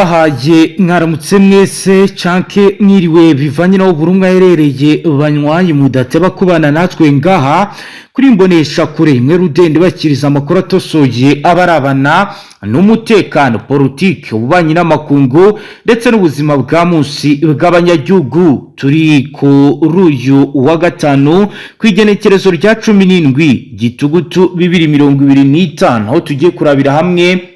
Ndabahaye mwaramutse mwese canke mwiriwe, bivanye naho buri umwe aherereye. Banywanyi mudateba kubana natwe ngaha kuri Mbonesha Kure imwe rudende, bakiriza amakuru atosoye abarabana n'umutekano, politiki, ububanyi n'amakungu ndetse n'ubuzima bwa munsi bw'abanyagihugu. Turi kuri uyu wa gatanu ku igenekerezo rya 17 Gitugutu 2025, aho tugiye kurabira hamwe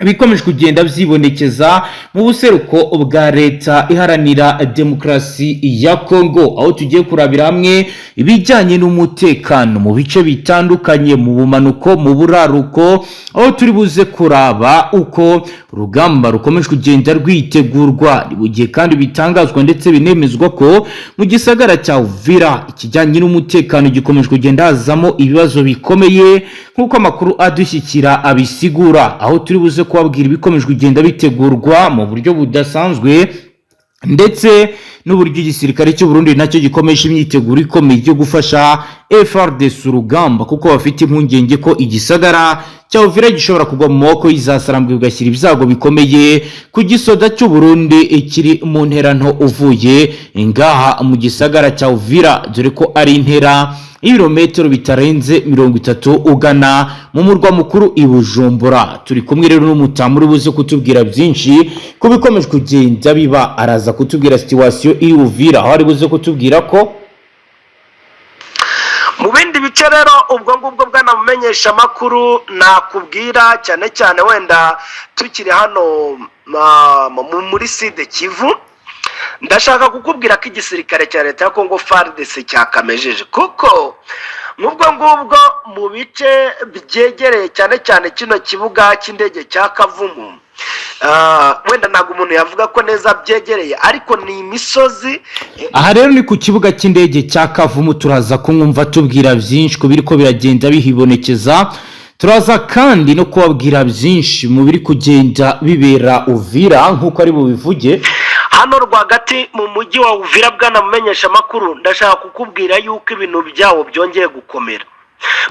ibikomeje kugenda byibonekeza mu buseruko bwa Leta Iharanira Demokarasi ya Kongo, aho tugiye kurabira hamwe ibijyanye n'umutekano mu bice bitandukanye, mu bumanuko, mu buraruko, aho turi buze kuraba uko urugamba rukomeje kugenda rwitegurwa. Ni mu gihe kandi bitangazwa ndetse binemezwa ko mu gisagara cya Uvira ikijyanye n'umutekano gikomeje kugenda hazamo ibibazo bikomeye, nk'uko amakuru adushyikira abisigura, aho turi buze kubabwira ibikomeje kugenda bitegurwa mu buryo budasanzwe, ndetse n'uburyo igisirikare cy'u Burundi nacyo gikomeje imyiteguro ikomeye yo gufasha FARDC urugamba, kuko bafite impungenge ko igisagara cya Uvira gishobora kugwa mu maboko y'izasarambwe, bigashyira ibyago bikomeye ku gisoda cy'u Burundi kiri mu ntera nto uvuye ngaha mu gisagara cya Uvira, dore ko ari intera ibirometero bitarenze 30 ugana mu murwa mukuru i Bujumbura. Turi kumwe rero n'umutamu uri buze kutubwira byinshi ku bikomeje kugenda biba. Araza kutubwira situation iri Uvira, aho ari buze kutubwira ko Mu bindi bice rero, ubwo ngubwo bwanamumenyesha amakuru nakubwira cyane cyane, wenda tukiri hano muri Sud Kivu, ndashaka kukubwira ko igisirikare cya leta ya Kongo FARDC cyakamejeje, kuko nk'ubwo ngubwo mu bice byegereye cyane cyane kino kibuga cy'indege cya Kavumu, wenda ntabwo umuntu yavuga ko neza byegereye, ariko ni imisozi. Aha rero ni ku kibuga cy'indege cya Kavumu. Turaza kumwumva tubwira byinshi ku biriko biragenda bihibonekeza. Turaza kandi no kubabwira byinshi mu biri kugenda bibera Uvira, nk'uko ari bubivuge. Hano rwagati mu mujyi wa Uvira, bwanamumenyesha amakuru, ndashaka kukubwira yuko ibintu byawo byongeye gukomera,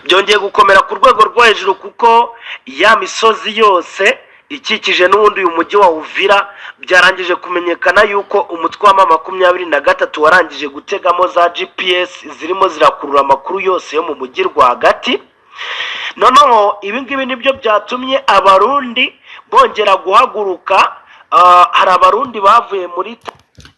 byongeye gukomera ku rwego rwo hejuru, kuko ya misozi yose ikikije n'ubundi uyu mujyi wa Uvira byarangije kumenyekana yuko umutwe wa M23 warangije gutegamo za GPS zirimo zirakurura amakuru yose yo mu mujyi rwagati. Noneho ibi ngibi nibyo byatumye Abarundi bongera guhaguruka. Hari Abarundi bavuye muri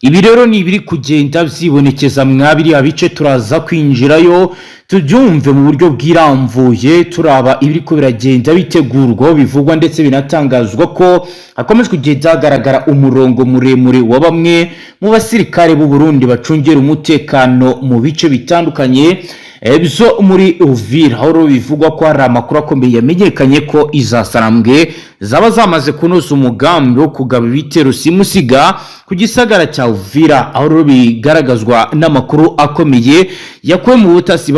Ibi rero ni ibiri kugenda byibonekeza mwa biriya bice. Turaza kwinjirayo tubyumve mu buryo bwirambuye, turaba ibiri ko biragenda bitegurwa, bivugwa ndetse binatangazwa ko hakomeje kugenda hagaragara umurongo muremure wa bamwe mu basirikare b'u Burundi bacungera umutekano mu bice bitandukanye byo muri Uvira, aho rero bivugwa ko hari amakuru akomeye yamenyekanye ko izasarambwe zaba zamaze kunoza umugambi wo kugaba ibitero simusiga ku gisagara cya Uvira, aho rero bigaragazwa n'amakuru akomeye yakuwe mu butasi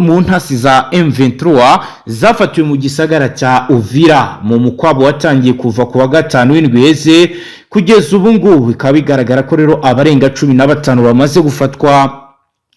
mu ntasi za M23 zafatiwe mu gisagara cya Uvira mu mukwabo watangiye kuva ku wa gatanu w'indwi iheze kugeza ubu ngubu. Bikaba bigaragara ko rero abarenga 15 bamaze gufatwa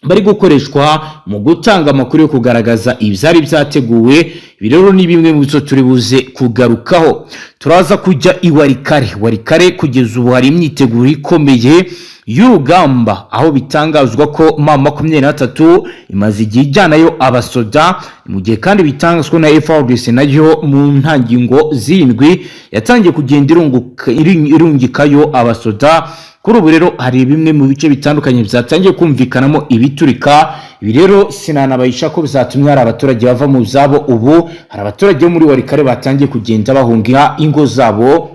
bari gukoreshwa mu gutanga amakuru yo kugaragaza ibyari byateguwe. Ibi rero ni bimwe mu byo turi buze kugarukaho. Turaza kujya i Walikale. Walikale kugeza ubu hari imyiteguro ikomeye y'urugamba, aho bitangazwa ko M23 imaze igihe ijyanayo abasoda, mu gihe kandi bitangazwa na FARDC nayo mu ntangingo zirindwi yatangiye kugenda irungikayo abasoda. Kuri ubu rero hari bimwe mu bice bitandukanye byatangiye kumvikanamo ibiturika. Ibi rero sinanabayisha ko bizatumye hari abaturage bava mu zabo. Ubu hari abaturage bo muri Walikale batangiye kugenda bahungira ingo zabo.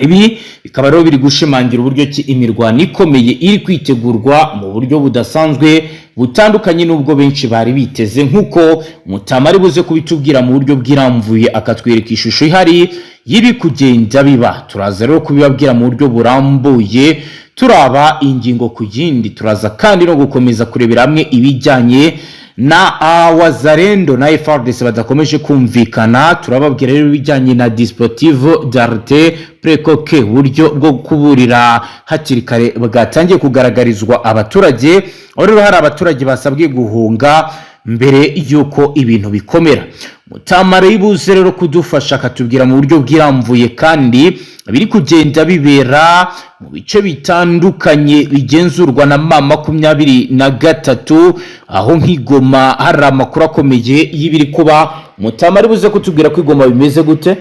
Ibi bikaba rero biri gushimangira uburyo ki imirwano ikomeye iri kwitegurwa mu buryo budasanzwe, butandukanye n'ubwo benshi bari biteze, nk'uko Mutama ari buze kubitubwira mu buryo bwirambuye, akatwereka ishusho ihari y'iri kugenda biba. Turaza rero kubibabwira mu buryo burambuye, turaba ingingo ku yindi. Turaza kandi no gukomeza kurebera hamwe ibijyanye na Wazalendo na FARDC badakomeje kumvikana. Turababwira rero ibijyanye na dispositif d'alerte précoce, uburyo bwo kuburira hakiri kare bwatangiye kugaragarizwa abaturage, aho rero hari abaturage basabwe guhunga mbere y'uko ibintu bikomera. Mutamara yibuze rero kudufasha akatubwira mu buryo bwirambuye kandi biri kugenda bibera mu bice bitandukanye bigenzurwa na M23, aho nk'i Goma hari amakuru akomeye y'ibiri kuba. Mutamara buze kutubwira ko i Goma bimeze gute?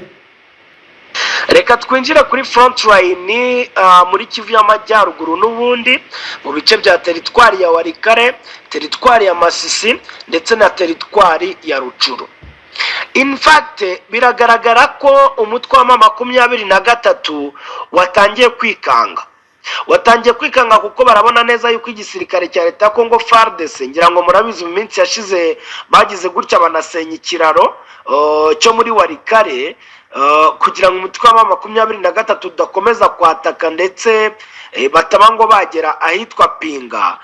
Reka twinjire kuri front line muri Kivu y'Amajyaruguru, n'ubundi mu bice bya teritwari ya Walikale, teritwari ya Masisi ndetse na teritwari ya Rutshuru. In fact, biragaragara ko umutwe wa M23 watangiye kwikanga, watangiye kwikanga kuko barabona neza yuko igisirikare cya leta ya Congo, FARDC, ngira ngo murabizi, mu minsi yashize bagize gutya banasenya ikiraro cyo muri Walikale kugira ngo umutwe wa M23 udakomeza kwataka ndetse bataba ngo bagera ahitwa Pinga.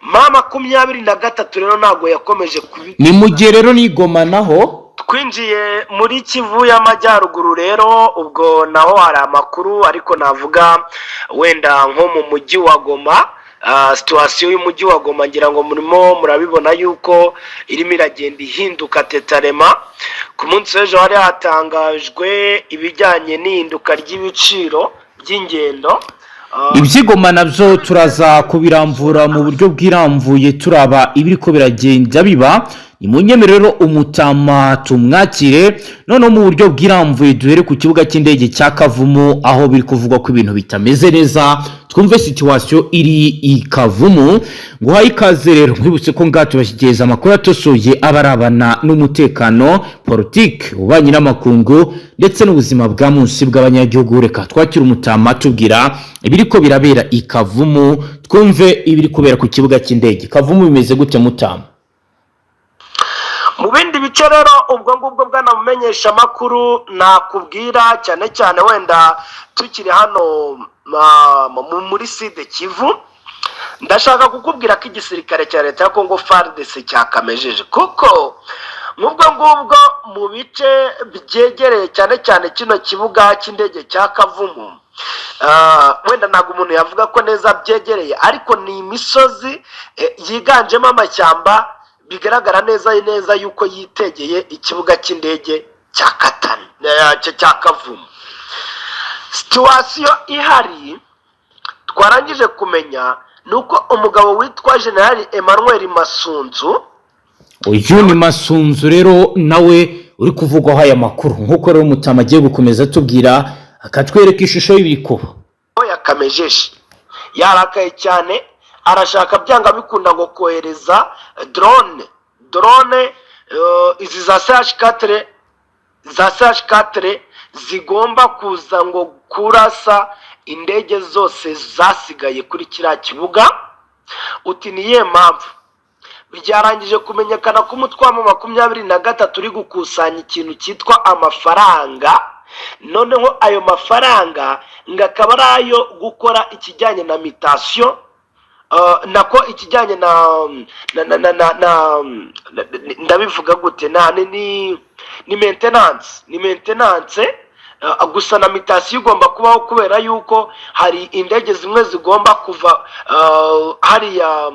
M23 rero ntabwo yakomeje kubi Ni mu gihe rero n'i Goma naho Twinjiye muri Kivu y'Amajyaruguru rero, ubwo naho hari amakuru, ariko navuga wenda nko mu mujyi wa Goma. Situation y'umujyi wa Goma, ngira ngo murimo murabibona yuko irimo iragenda ihinduka tetarema. Ku munsi w'ejo hari hatangajwe ibijyanye n'ihinduka ry'ibiciro by'ingendo. Iby'i Goma nabyo turaza kubiramvura mu buryo bwirambuye, turaba ibiri ko biragenda biba. Ni mu rero umutama tumwakire noneho mu buryo bwirambuye, duhere ku kibuga cy'indege cya Kavumu, aho biri kuvugwa ko ibintu bitameze neza. Twumve situation iri i Kavumu. Nguhaye ikaze rero, nkwibutse ko ngaha tubashyikiriza amakuru atosoye aba arabana n'umutekano, politiki, ububanyi n'amakungu ndetse n'ubuzima bwa munsi bw'abanyagihugu. Reka twakire umutama tubwira ibiri ko birabera i Kavumu, twumve ibiri kubera ku kibuga cy'indege Kavumu. Bimeze gute, mutama? Mu bindi bice rero, ubwo ngubwo bwanamumenyesha amakuru nakubwira cyane cyane wenda tukiri hano muri Sud Kivu, ndashaka kukubwira ko igisirikare cya leta ya Congo, FARDC, cyakamejeje, kuko nk'ubwo ngubwo mu bice byegereye cyane cyane kino kibuga cy'indege cya Kavumu, wenda ntabwo umuntu yavuga ko neza byegereye, ariko ni imisozi yiganjemo amashyamba, bigaragara neza neza yuko yitegeye ikibuga cy'indege cya Katani, cya Kavumu. Situation ihari twarangije kumenya ni uko umugabo witwa General Emmanuel Masunzu. Uyu ni Masunzu rero nawe uri kuvugwaho aya makuru, nk'uko rero umutama agiye gukomeza atubwira, akatwereka ishusho y'ibiri kuba. Yakamejeje, yarakaye cyane, arashaka byanga bikunda ngo kohereza drone izi za CH4, za CH4 zigomba kuza ngo kurasa indege zose zasigaye kuri kiriya kibuga. Uti ni iyihe mpamvu? Byarangije kumenyekana ko umutwe wa 23 uri gukusanya ikintu cyitwa amafaranga, noneho ayo mafaranga ngo akaba ari ayo gukora ikijyanye na mutation, nako ikijyanye na ndabivuga gute, na ni maintenance, ni maintenance gusa na mutation igomba kubaho, kubera yuko hari indege zimwe zigomba kuva hariya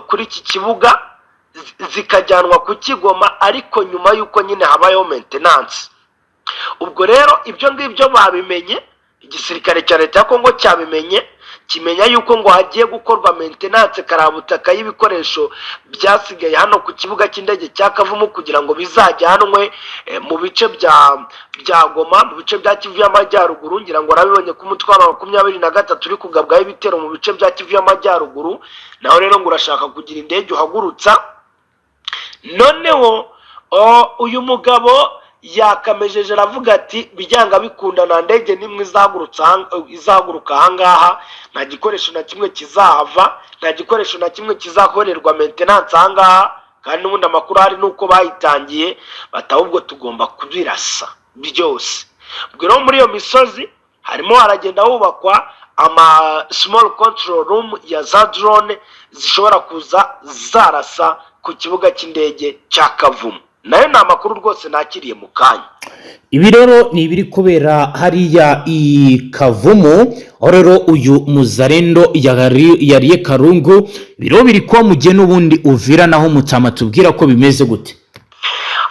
kuri iki kibuga zikajyanwa ku Kigoma, ariko nyuma y'uko nyine habayeho maintenance. Ubwo rero ibyo ngibyo babimenye, igisirikare cya leta ya Kongo cyabimenye, kimenya yuko ngo hagiye gukorwa maintenance karabutaka y'ibikoresho byasigaye hano ku kibuga cy'indege cya Kavumu, kugira ngo bizajyanwe mu bice bya Goma, mu bice bya Kivu y'Amajyaruguru. Ngira ngo warabibonye ko umutwe wa 23 uri kugabwaho ibitero mu bice bya Kivu y'Amajyaruguru. Naho rero ngo urashaka kugira indege uhagurutsa. Noneho uyu mugabo yakamejeje, aravuga ati bijyanga bikunda nta ndege n'imwe izahaguruka ahangaha, nta gikoresho na kimwe kizahava, nta gikoresho na kimwe kizakorerwa maintenance ahangaha. Kandi n'ubundi amakuru ahari ni uko bayitangiye bati ahubwo tugomba kubirasa byose. Ubwo rero muri iyo misozi harimo haragenda hubakwa ama small control room ya za drone zishobora kuza zarasa ku kibuga cy'indege cya Kavumu. Nayo ni amakuru rwose nakiriye mu kanya. Ibi rero ni ibiri kubera hariya i Kavumu, aho rero uyu muzarendo yariye karungu. Biro biri kuba mu gihe n'ubundi Uvira naho mutama tubwira ko bimeze gute?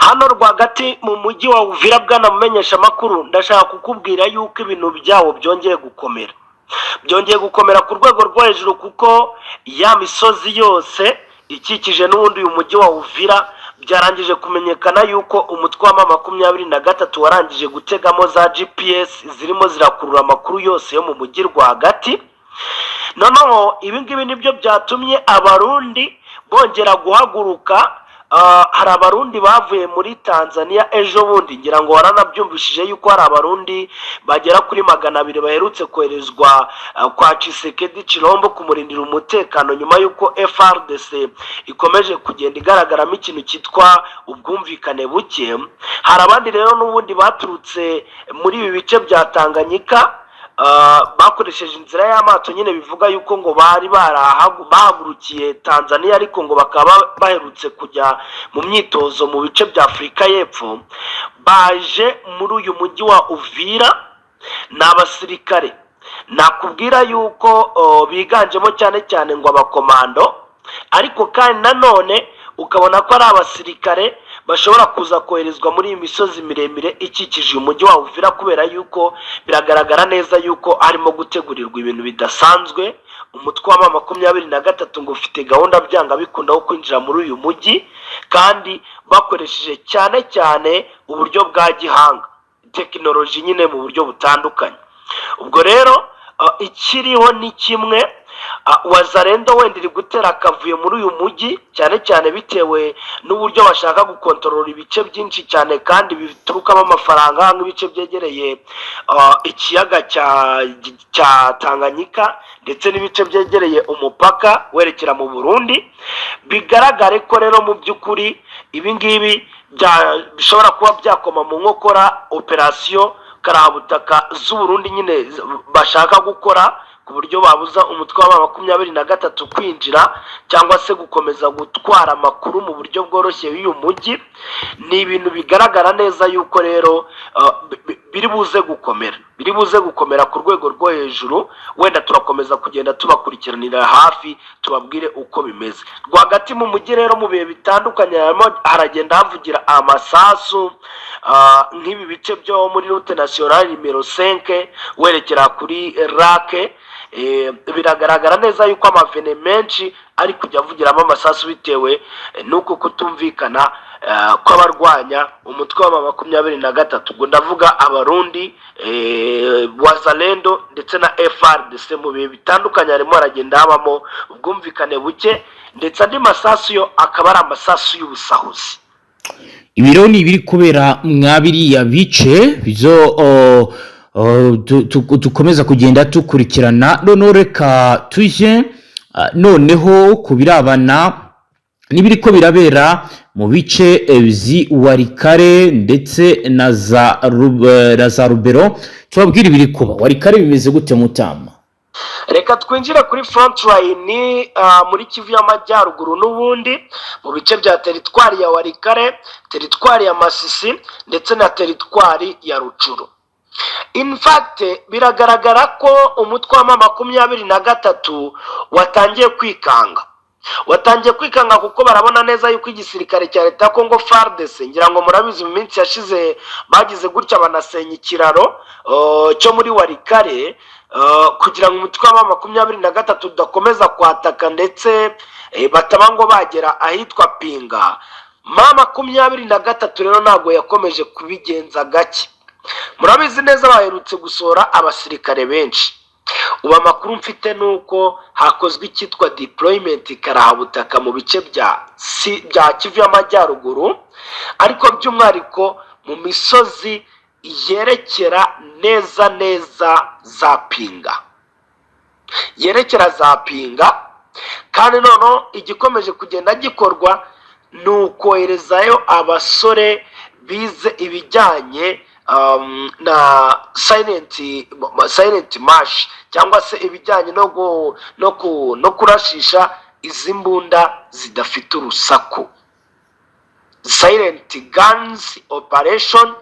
Hano rwagati mu mujyi wa Uvira, bwana mumenyesha amakuru, ndashaka kukubwira yuko ibintu byawo byongeye gukomera, byongeye gukomera ku rwego rwo hejuru, kuko ya misozi yose ikikije n'ubundi uyu mujyi wa Uvira byarangije kumenyekana yuko umutwe wa M23 warangije gutegamo za GPS zirimo zirakurura amakuru yose yo mu mujyi rwagati. Noneho ibi ngibi nibyo byatumye Abarundi bongera guhaguruka. Hari Abarundi bavuye muri Tanzania ejo bundi, ngira ngo waranabyumvishije yuko hari Abarundi bagera kuri 200 baherutse koherezwa kwa Tshisekedi Chilombo kumurindira umutekano, nyuma y'uko FARDC ikomeje kugenda igaragaramo ikintu cyitwa ubwumvikane buke. Hari abandi rero n'ubundi baturutse muri ibi bice bya Tanganyika, bakoresheje inzira y'amato nyine. Bivuga yuko ngo bari bahagurukiye Tanzania, ariko ngo bakaba baherutse kujya mu myitozo mu bice bya Afurika y'Epfo, baje muri uyu mujyi wa Uvira. Ni abasirikare nakubwira yuko biganjemo cyane cyane ngo abakomando, ariko kandi nanone ukabona ko ari abasirikare bashobora kuza koherezwa muri iyi misozi miremire ikikije uyu mujyi wa Uvira, kubera yuko biragaragara neza yuko harimo gutegurirwa ibintu bidasanzwe. Umutwe wa M23 ngo ufite gahunda byanga bikunda wo kwinjira muri uyu mujyi, kandi bakoresheje cyane cyane uburyo bwa gihanga, tekinoloji nyine mu buryo butandukanye. Ubwo rero ikiriho ni kimwe: Wazalendo wenda iri gutera akavuyo muri uyu mujyi, cyane cyane bitewe n'uburyo bashaka gukontorora ibice byinshi cyane kandi biturukamo amafaranga, nk'ibice byegereye ikiyaga cya Tanganyika ndetse n'ibice byegereye umupaka werekera mu Burundi. Bigaragare ko rero mu by'ukuri ibi ngibi bishobora kuba byakoma mu nkokora operasiyo karabutaka z'Uburundi nyine bashaka gukora ku buryo babuza umutwe wa M23 kwinjira cyangwa se gukomeza gutwara amakuru mu buryo bworoshye y'uyu mujyi. Ni ibintu bigaragara neza yuko rero biri buze gukomera, biri buze gukomera ku rwego rwo hejuru. Wenda turakomeza kugenda tubakurikiranira hafi, tubabwire uko bimeze rwagati mu mujyi. Rero mu bihe bitandukanye harimo haragenda havugira amasasu, nk'ibi bice byo muri route nationale nimero 5 werekera kuri rake. Biragaragara neza yuko amavene menshi ari kujya avugiramo amasasu, bitewe n'uko kutumvikana kw'abarwanya umutwe wa M23, ubwo ndavuga Abarundi, Wazalendo ndetse na FARDC. Mu bihe bitandukanye harimo haragenda habamo ubwumvikane buke, ndetse andi masasu yo akaba ari amasasu y'ubusahuzi. Ibiro ni ibiri kubera mwa biriya bice byo dukomeza kugenda dukurikirana. Noneho reka tujye noneho ku birabana n'ibiri ko birabera mu bice Walikale ndetse na za Rubero, tubabwire ibiri kuba Walikale. Bimeze gute, Mutama? Reka twinjire kuri front line muri Kivu y'Amajyaruguru, n'ubundi mu bice bya teritwari ya Walikale, teritwari ya Masisi ndetse na teritwari ya Rutshuru. In fact, biragaragara ko umutwe wa M23 watangiye kwikanga, watangiye kwikanga, kuko barabona neza yuko igisirikare cya leta ya Congo, FARDC, ngira ngo murabizi, mu minsi yashize bagize gutya banasenya ikiraro cyo muri Walikale kugira ngo umutwe wa M23 udakomeza kwataka, ndetse bataba ngo bagera ahitwa Pinga. M23 rero ntabwo yakomeje kubigenza gake. Murabizi neza, baherutse gusohora abasirikare benshi. Ubu amakuru mfite ni uko hakozwe icyitwa deployment karahabutaka mu bice bya Kivu y'Amajyaruguru, ariko by'umwihariko mu misozi yerekera neza neza za Pinga, yerekera za Pinga. Kandi noneho igikomeje kugenda gikorwa ni ukoherezayo abasore bize ibijyanye na silent march, cyangwa se ibijyanye no kurashisha izi mbunda zidafite urusaku, silent guns operation.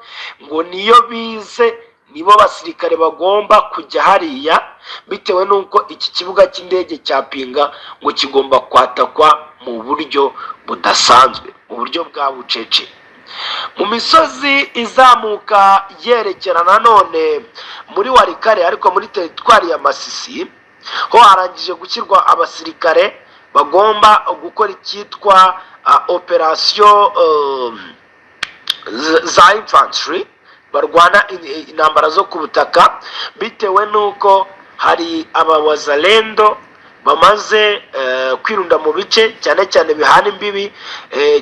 Ngo niyo bize, nibo basirikare bagomba kujya hariya, bitewe n'uko iki kibuga cy'indege cya Pinga ngo kigomba kwatakwa mu buryo budasanzwe, mu buryo bwa bucece. Mu misozi izamuka yerekera nanone muri Walikale, ariko muri teritwari ya Masisi, ho harangije gushyirwa abasirikare bagomba gukora icyitwa operasiyo za infantry, barwana intambara zo ku butaka, bitewe n'uko hari abawazalendo bamaze kwirunda mu bice cyane cyane bihana imbibi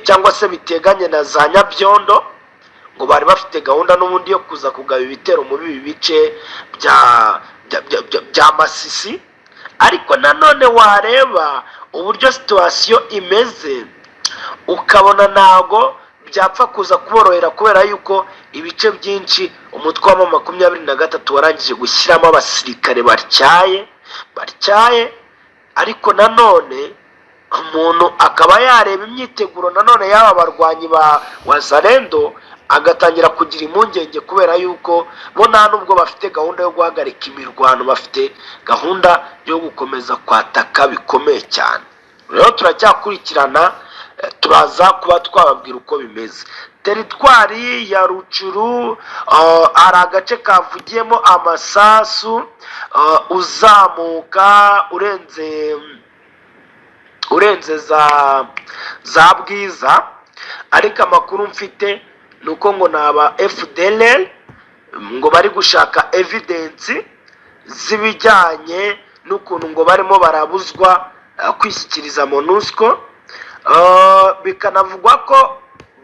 cyangwa se biteganye na za Nyabyondo, ngo bari bafite gahunda n'ubundi yo kuza kugaba ibitero muri ibi bice bya Masisi. Ariko nanone wareba uburyo situation imeze, ukabona ntago byapfa kuza kuborohera, kubera yuko ibice byinshi umutwe wa M23 warangije gushyiramo abasirikare batyaye batyaye. Ariko nanone umuntu akaba yareba imyiteguro nanone y'aba barwanyi ba Wazalendo, agatangira kugira impungenge, kubera yuko bo nta nubwo bafite gahunda yo guhagarika imirwano, bafite gahunda yo gukomeza kwataka bikomeye cyane. Rero turacyakurikirana, turaza kuba twababwira uko bimeze. Teritwari ya Rutshuru, hari agace kavugiyemo amasasu, uzamuka urenze za Bwiza, ariko amakuru mfite ni uko ngo ni aba FDLR ngo bari gushaka evidence z'ibijyanye n'ukuntu ngo barimo barabuzwa kwishyikiriza MONUSCO. Bikanavugwa ko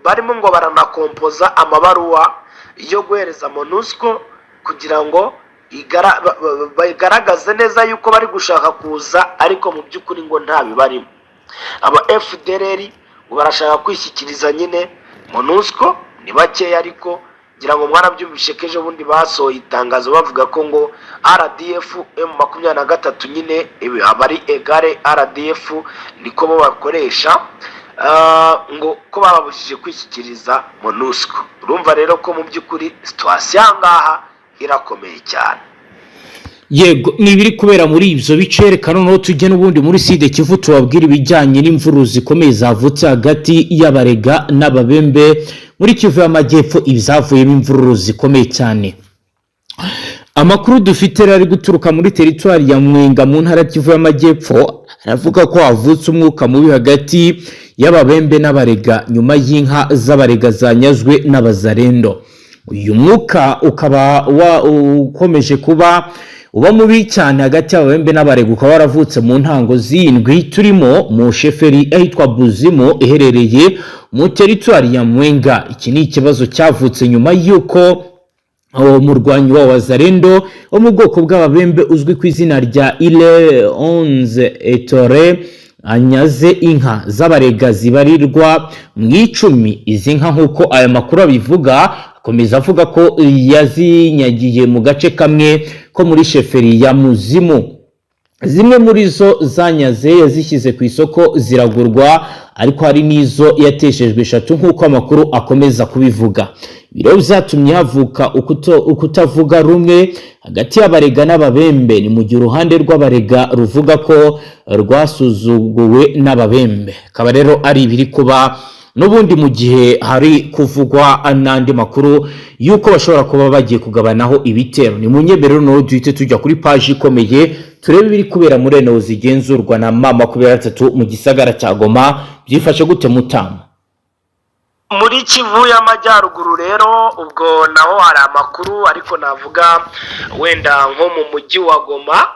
barimo ngo baranakompoza amabaruwa yo guhereza MONUSCO kugira ngo bagaragaze neza yuko bari gushaka kuza, ariko mu by'ukuri ngo nta bibarimo. Aba FDLR ngo barashaka kwishyikiriza nyine MONUSCO, ni bakeya, ariko ngira ngo mwarabyumvishe ko ejo bundi basohoye itangazo bavuga ko ngo RDF M23 nyine aba ari égale RDF, niko bo bakoresha, ngo ko bababujije kwishyikiriza MONUSCO. Urumva rero ko mu by'ukuri situation aha ngaha irakomeye cyane. Yego, ni ibiri kubera muri ibyo bice. Reka noneho tujye n'ubundi muri Sud Kivu, tubabwire ibijyanye n'imvururu zikomeye zavutse hagati y'Abarega n'Ababembe muri Kivu y'Amajyepfo, ibyavuyemo imvururu zikomeye cyane. Amakuru dufite rero ari guturuka muri teritwari ya Mwenga mu ntara ya Kivu y'Amajyepfo aravuga ko havutse umwuka mubi hagati y'Ababembe n'Abarega nyuma y'inka z'Abarega zanyazwe n'Abazarendo. Uyu mwuka ukaba ukomeje kuba uba mubi cyane hagati y'Ababembe n'Abarega, ukaba waravutse mu ntango z'indwi turimo mu sheferi ahitwa Buzimu iherereye mu teritwari ya Mwenga. Iki ni ikibazo cyavutse nyuma y'uko uwo murwanyi wa Wazarendo wo mu bwoko bw'Ababembe uzwi ku izina rya Ile Onze Etore anyaze inka z'Abarega zibarirwa mu 10. Izi nka, nk'uko aya makuru abivuga, akomeza avuga ko yazinyagiye mu gace kamwe ko muri sheferi ya Muzimu. Zimwe muri zo zanyaze yazishyize ku isoko ziragurwa, ariko hari n'izo yateshejwe eshatu, nk'uko amakuru akomeza kubivuga. Ibiro byatumye havuka ukutavuga rumwe hagati y'Abarega n'Ababembe, ni mu gihe uruhande rw'Abarega ruvuga ko rwasuzuguwe n'Ababembe. Akaba rero ari ibiri kuba n'ubundi mu gihe hari kuvugwa n'andi makuru y'uko bashobora kuba bagiye kugabanaho ibitero. Ni mu nyemerero noneho duhite tujya kuri paji ikomeye, turebe ibiri kubera muri eneo zigenzurwa na M23 mu gisagara cya Goma. Byifashe gute, Mutama? Muri Kivu y'Amajyaruguru rero, ubwo naho hari amakuru, ariko navuga wenda nko mu mujyi wa Goma.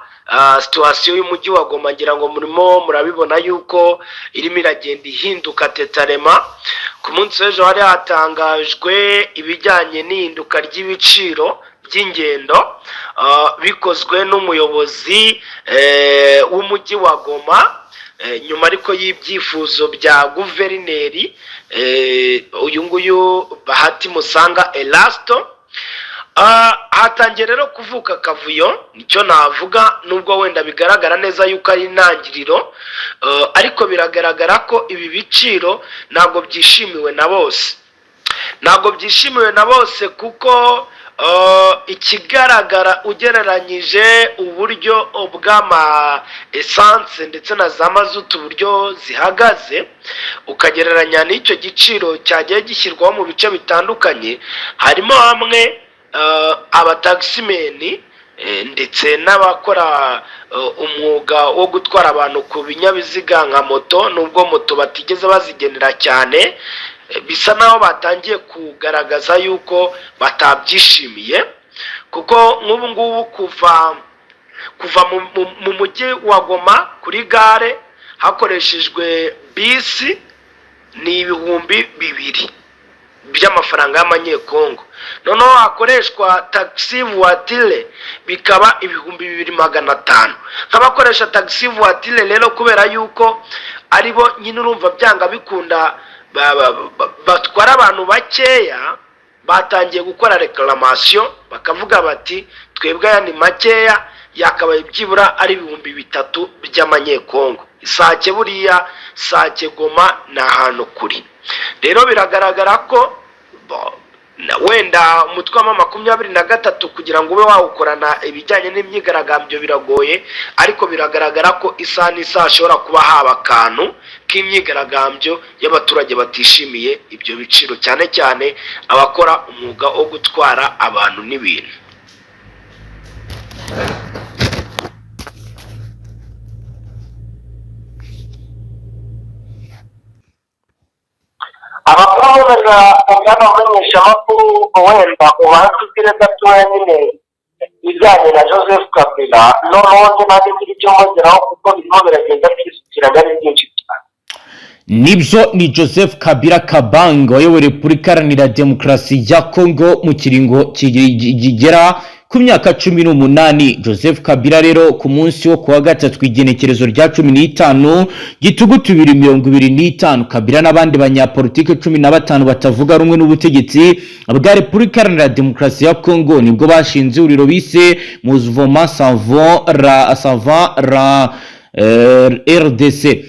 Situation y'umujyi wa Goma, ngira ngo murimo murabibona yuko irimo iragenda ihinduka tetarema. Ku munsi w'ejo hari hatangajwe ibijyanye n'ihinduka ry'ibiciro by'ingendo, bikozwe n'umuyobozi w'umujyi wa Goma, nyuma ariko y'ibyifuzo bya guverineri uyu nguyu Bahati Musanga Erasto. Hatangiye rero kuvuka akavuyo, nicyo navuga, nubwo wenda bigaragara neza yuko ari intangiriro, ariko biragaragara ko ibi biciro ntabwo byishimiwe na bose, ntabwo byishimiwe na bose, kuko Ikigaragara ugereranyije uburyo bw'ama essence ndetse na za mazutu, uburyo zihagaze, ukagereranya n'icyo giciro cyagiye gishyirwaho mu bice bitandukanye, harimo hamwe abataximen ndetse n'abakora umwuga wo gutwara abantu ku binyabiziga nka moto, nubwo moto batigeze bazigenera cyane, bisa naho batangiye kugaragaza yuko batabyishimiye, kuko nk'ubu ngubu kuva mu mujyi wa Goma kuri gare hakoreshejwe bisi ni 2000 by'amafaranga y'amanyekongo, noneho hakoreshwa taxi voiture bikaba 2500. Nk'abakoresha taxi voiture rero, kubera yuko aribo nyine urumva byanga bikunda batwara abantu bakeya, batangiye gukora réclamation, bakavuga bati: "Twebwe aya ni makeya, yakabaye byibura ari 3000 by'amanyekongo." Sake buriya Sake Goma ni ahantu kuri. Rero biragaragara ko wenda umutwe wa 23 kugira ngo ube wawukorana ibijyanye n'imyigaragambyo biragoye, ariko biragaragara ko isaha n'isaha hashobora kuba haba akantu k'imyigaragambyo y'abaturage batishimiye ibyo biciro, cyane cyane abakora umwuga wo gutwara abantu n'ibintu. Amakuru bwana mumenyeshamakuru, wenda ubanza ubwire gatoya nyine ibijyanye na Joseph Kabila, noneho njye nanjye ngira icyo mbongeraho, kuko birimo biragenda byisukiranya ari byinshi cyane. Nibyo, ni Joseph Kabila Kabange wayoboye Repubulika Iharanira Demokarasi ya Kongo mu kiringo kigera ku myaka 18. Joseph Kabila rero, ku munsi wo kuwa gatatu, igenekerezo rya 15 Gitugutu 2025, Kabila n'abandi banyapolitike 15 batavuga rumwe n'ubutegetsi bwa Repubulika Iharanira Demokarasi ya Kongo nibwo bashinze ihuriro bise Mouvement Sauvons la RDC,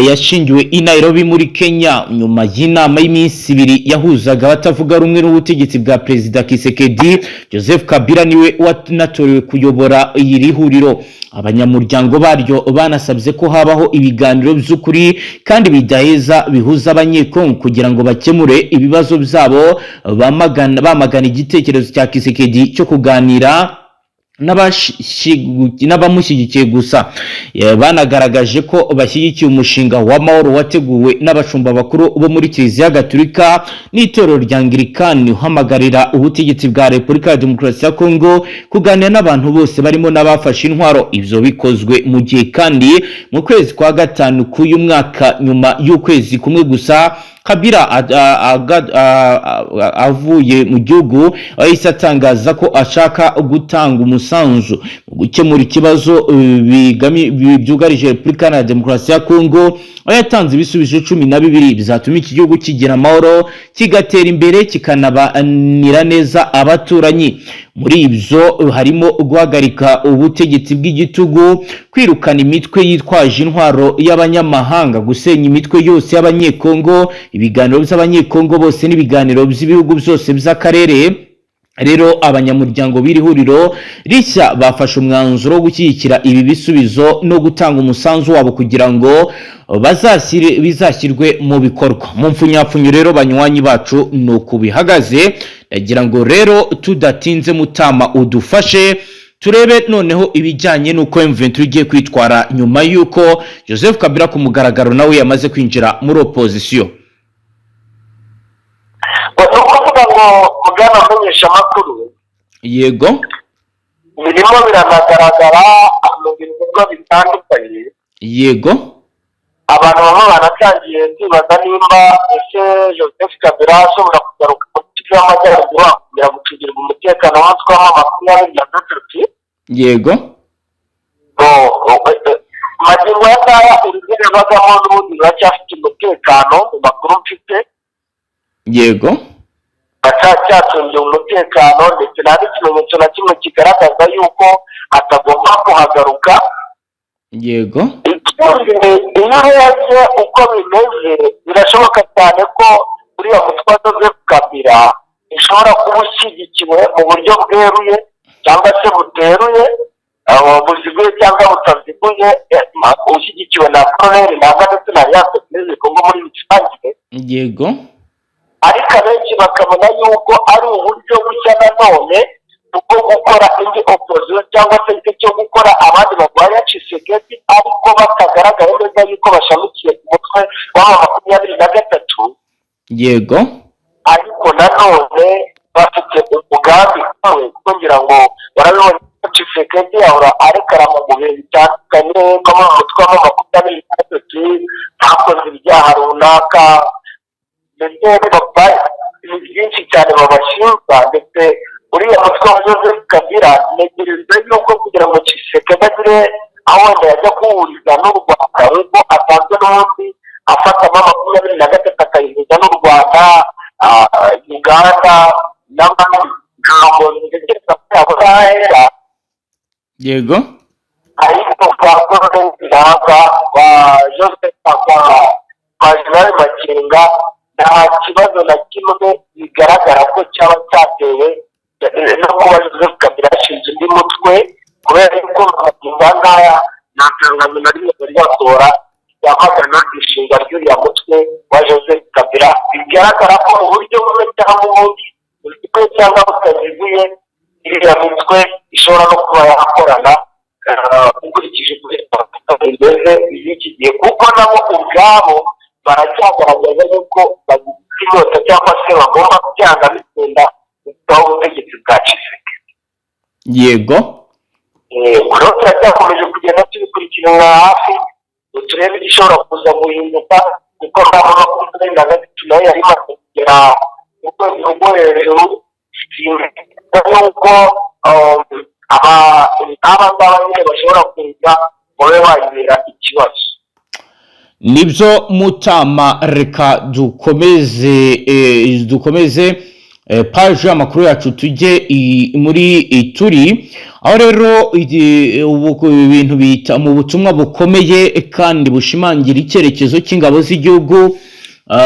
yashingiwe i Nairobi muri Kenya, nyuma y'inama y'iminsi 2 yahuzaga abatavuga rumwe n'ubutegetsi bwa Perezida Tshisekedi. Joseph Kabila niwe wanatorewe kuyobora iri huriro. Abanyamuryango baryo banasabye ko habaho ibiganiro by'ukuri kandi bidaheza bihuza Abanyekongo kugira ngo bakemure ibibazo byabo, bamagana igitekerezo cya Tshisekedi cyo kuganira n'abamushyigikiye gusa. Banagaragaje ko bashyigikiye umushinga w'amahoro wateguwe n'abashumba bakuru bo muri Kiliziya Gatulika n'itorero rya Anglikani, uhamagarira ubutegetsi bwa Repubulika ya Demokarasi ya Kongo kuganira n'abantu bose barimo n'abafashe intwaro. Ibyo bikozwe mu gihe kandi mu kwezi kwa gatanu k'uyu mwaka, nyuma y'ukwezi kumwe gusa Kabila avuye mu gihugu, yahise atangaza ko ashaka gutanga umusanzu mu gukemura ikibazo byugarije Repubulika Iharanira Demokarasi ya Kongo, aho yatanze ibisubizo 12 bizatuma iki gihugu kigira amahoro, kigatera imbere, kikanabanira neza abaturanyi. Muri ibyo harimo guhagarika ubutegetsi bw'igitugu, kwirukana imitwe yitwaje intwaro y'abanyamahanga, gusenya imitwe yose y'Abanyekongo, ibiganiro by'Abanyekongo bose n'ibiganiro by'ibihugu byose by'akarere. Rero abanyamuryango b'iri huriro rishya bafashe umwanzuro wo gushyigikira ibi bisubizo no gutanga umusanzu wabo kugira ngo bizashyirwe mu bikorwa. Mu mfunyapfunyo rero, banywanyi bacu, ni uku bihagaze. Ndagira ngo rero tudatinze, Mutama, udufashe turebe noneho ibijyanye n'uko M23 igiye kwitwara nyuma y'uko Joseph Kabila ku mugaragaro nawe yamaze kwinjira muri opozisiyo. Ni ukuvuga ngo, bwana mumenyeshamakuru, Yego. birimo biranagaragara mu bikorwa bitandukanye. Abantu bamwe banatangiye kwibaza nimba ese Joseph Kabila ashobora kugaruka mu Kivu y'Amajyaruguru akongera gucungirwa umutekano w'umutwe wa 23. Magingo aya ngaya urugo yabagamo n'ubundi ruracyafite umutekano mu makuru mfite. Baracyacungiwe umutekano, ndetse nta n'ikimenyetso na kimwe kigaragaza yuko atagomba kuhagaruka. Ikindi, iyo urebye uko bimeze, birashoboka cyane ko uriya mutwe wa Joseph Kabila Ushobora kuba ushyigikiwe mu buryo bweruye cyangwa se buteruye, buziguye cyangwa butaziguye, ushyigikiwe na Colonel Nanga ndetse na Alliance Fleuve Congo muri rusange. Ariko abenshi bakabona yuko ari uburyo bushya nanone bwo gukora indi opposition, cyangwa se icyo gukora abandi barwanya Tshisekedi, ariko batagaragara neza yuko bashamikiye ku mutwe w'aba 23. Ariko nanone bafite umugambi umwe, kuko ngira ngo barabibona ko Tshisekedi ahora arekarama mu bihe bitandukanye ko mu mutwe wa 23 hakoze ibyaha runaka, ndetse ni byinshi cyane babashinja. Ndetse uriya mutwe wa Joseph Kabila, ntegereza yuko kugira ngo Tshisekedi agire aho wenda yajya kuwuriza n'u Rwanda, ubwo asanzwe n'ubundi afatamo 23 akayihuza n'u Rwanda, Uganda n'abandi, ntabwo ntekereza ko yabona ahera. Ariko kwa Colonel Nanga, kwa Joseph, kwa General Makenga, nta kibazo na kimwe bigaragara ko cyaba cyatewe no kuba Joseph Kabila yashinze undi mutwe, kubera yuko magingo aya ngaya nta tangazo na rimwe bari basohora yamagana ishinga ry'uriya mutwe wa Joseph Kabila. Bigaragara ko mu buryo bumwe cyangwa ubundi, buziguye cyangwa butaziguye, iriya mitwe ishobora no kuba yakorana, ukurikije uko bimeze y'iki gihe, kuko nabo ubwabo baracyagaragaza yuko bagifite inyota cyangwa se bagomba byanga bikunda gukuraho ubutegetsi bwa Tshisekedi. Rero turacyakomeje kugenda tubikurikirana hafi ngo turebe igishobora kuza guhinduka, kuko ntabwo 23 nayo yari imaze kugera ku rwego rwo hejuru, nuko aba ngaba nyine bashobora kuza ngo babe bayibera ikibazo. Nibyo mutama, reka dukomeze page y'amakuru yacu, tujye muri Ituri, aho rero ubu ibintu bita mu butumwa bukomeye kandi bushimangira icyerekezo cy'ingabo z'igihugu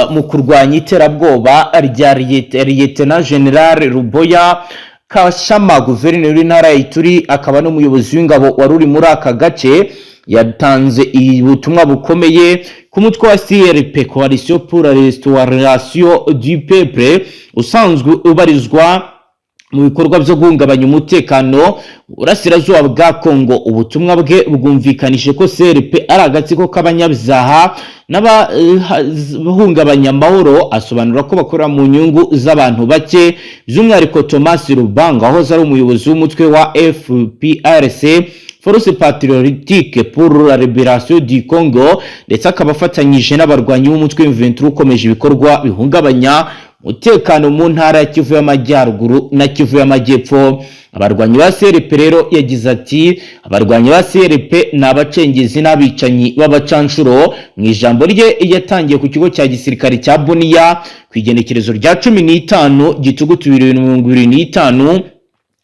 mu kurwanya iterabwoba rya Lieutenant General Ruboya Kashama, guverineri w'intara ya Ituri akaba n'umuyobozi w'ingabo wari uri muri aka gace, yatanze ubutumwa bukomeye ku mutwe wa CRP, Coalition pour la Restauration du Peuple, usanzwe ubarizwa mu bikorwa byo guhungabanya umutekano mu burasirazuba bwa Congo. Ubutumwa bwe bwumvikanije ko CRP ari agatsiko k'abanyabyaha n'abahungabanya amahoro, asobanura ko bakora mu nyungu z'abantu bake, by'umwihariko Thomas Lubanga wahoze ari umuyobozi w'umutwe wa FPRC, Force Patriotique pour la Libération du Congo, ndetse akaba afatanyije n'abarwanyi b'umutwe M23 ukomeje ibikorwa bihungabanya umutekano mu ntara ya Kivu y'Amajyaruguru na Kivu y'Amajyepfo. Abarwanyi ba CRP rero, yagize ati: "Abarwanyi ba CRP ni abacengezi n'abicanyi b'abacanshuro." Mu ijambo rye yatangiye ku kigo cya gisirikare cya Bunia ku igenekerezo rya 15 Gitugutu 2025,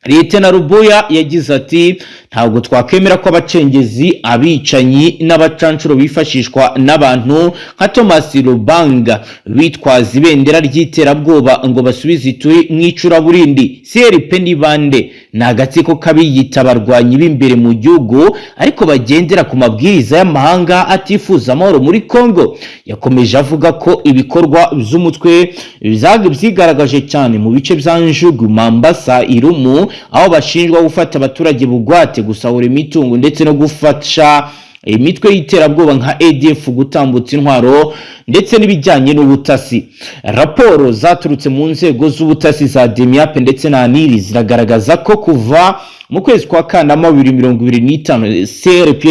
Leta Rubuya yagize ati: "Ntabwo twakemera ko abacengezi, abicanyi n'abacanshuro bifashishwa n'abantu nka Thomas Lubanga bitwaza ibendera ry'iterabwoba ngo basubize Ituri mu icuraburindi. CRP ni bande? Ni agatsiko k'abiyita abarwanyi b'imbere mu gihugu, ariko bagendera ku mabwiriza y'amahanga atifuza amahoro muri Congo." Yakomeje avuga ko ibikorwa by'umutwe byigaragaje cyane mu bice bya Njugu, Mambasa, Irumu, aho bashinjwa gufata abaturage bugwate, gusahura imitungo ndetse no gufasha imitwe y'iterabwoba nka ADF gutambutsa intwaro ndetse n'ibijyanye n'ubutasi. Raporo zaturutse mu nzego z'ubutasi za DEMIAP ndetse na ANIR ziragaragaza ko kuva mu kwezi kwa Kanama 2025, CRP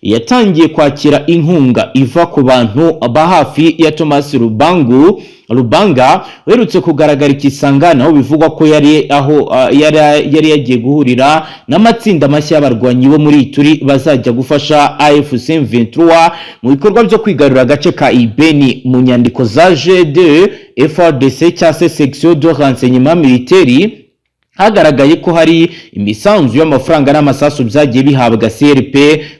yatangiye kwakira inkunga iva ku bantu ba hafi ya Thomas Rubangu Lubanga, uherutse kugaragara ikisangana, aho bivugwa ko yari aho yari yagiye guhurira n'amatsinda mashya y'abarwanyi bo muri Ituri bazajya gufasha AFC M23 mu bikorwa byo kwigarurira agace ka Ibeni. Mu nyandiko za GD FARDC cyangwa se section de renseignement militaire. Hagaragaye ko hari imisanzu y'amafaranga n'amasasu byagiye bihabwa CRP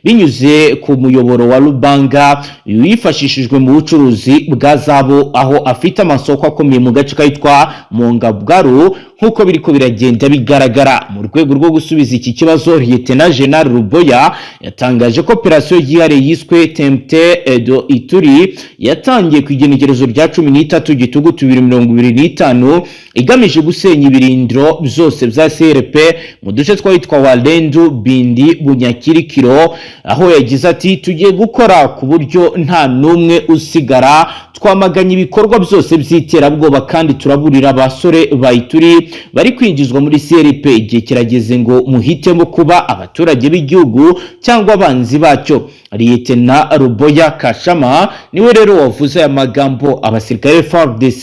binyuze ku muyoboro wa Lubanga wifashishijwe mu bucuruzi bwa zahabu, aho afite amasoko akomeye mu gace kitwa Mongabwaru, nk'uko biriko biragenda bigaragara. Mu rwego rwo gusubiza iki kibazo, Lieutenant General Ruboya yatangaje ko operasiyo yihariye yiswe Tempête de Ituri yatangiye ku igenekerezo rya 13 Gitugutu 2025, igamije gusenya ibirindiro byose bya CRP mu duce twahitwa Walendu, Bindi, Bunyakirikiro, aho yagize ati: "Tugiye gukora ku buryo nta n'umwe usigara. Twamaganye ibikorwa byose by'iterabwoba kandi turaburira abasore ba Ituri bari kwinjizwa muri CRP. Igihe kirageze ngo muhitemo kuba abaturage b'igihugu cyangwa abanzi bacyo." Lieutenant Ruboya Kashama niwe rero wavuze aya magambo. Abasirikare FARDC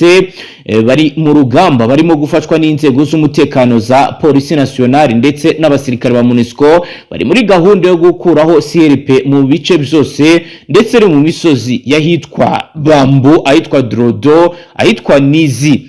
bari mu rugamba barimo gufashwa n'inzego z'umutekano za Police Nationale ndetse n'abasirikare ba MONUSCO, bari muri gahunda yo gukuraho CRP mu bice byose ndetse no mu misozi y'ahitwa Bambu, ahitwa Drodo, ahitwa Nizi.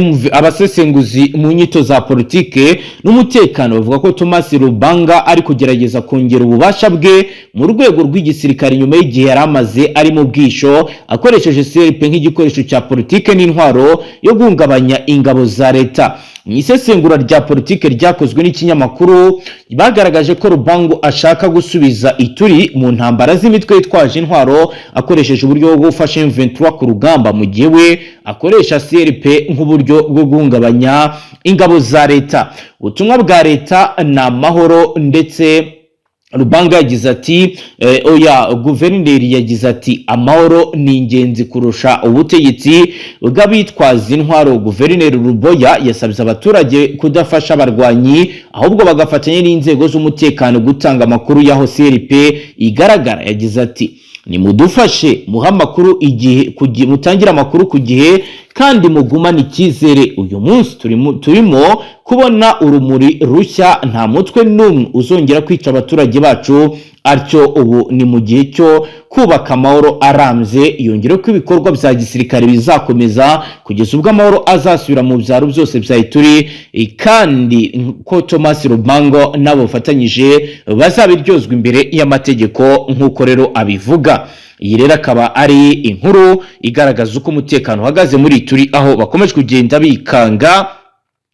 MV. Abasesenguzi mu nyito za politike n'umutekano bavuga ko Thomas Lubanga ari kugerageza kongera ububasha bwe mu rwego rw'igisirikare nyuma y'igihe yari amaze ari mu bwisho, akoresheje CRP nk'igikoresho cya politike n'intwaro yo guhungabanya ingabo za leta. Mu isesengura rya politike ryakozwe n'ikinyamakuru, bagaragaje ko Rubango ashaka gusubiza Ituri mu ntambara z'imitwe yitwaje intwaro akoresheje uburyo bwo gufasha M23 ku rugamba, mu gihe we akoresha CRP nk'uburyo bwo guhungabanya ingabo za leta. Ubutumwa bwa leta ni amahoro. Ndetse Rubanga yagize ati oya, guverineri yagize ati: "Amahoro ni ingenzi kurusha ubutegetsi bw'abitwaza intwaro." Guverineri Ruboya yasabye abaturage kudafasha abarwanyi, ahubwo bagafatanya n'inzego z'umutekano gutanga amakuru y'aho CRP igaragara. Yagize ati: "Nimudufashe muhe amakuru igihe, mutangire amakuru ku gihe kandi mugumane icyizere. Uyu munsi turimo kubona urumuri rushya. Nta mutwe n'umwe uzongera kwica abaturage bacu atyo. Ubu ni mu gihe cyo kubaka amahoro arambye." Yongera ko ibikorwa bya gisirikare bizakomeza kugeza ubwo amahoro azasubira mu byaro byose bya Ituri, kandi ko Thomas Rubango n'abo bafatanyije bazabiryozwa imbere y'amategeko, nk'uko rero abivuga. Iyi rero akaba ari inkuru igaragaza uko umutekano uhagaze muri Ituri, aho bakomeje kugenda bikanga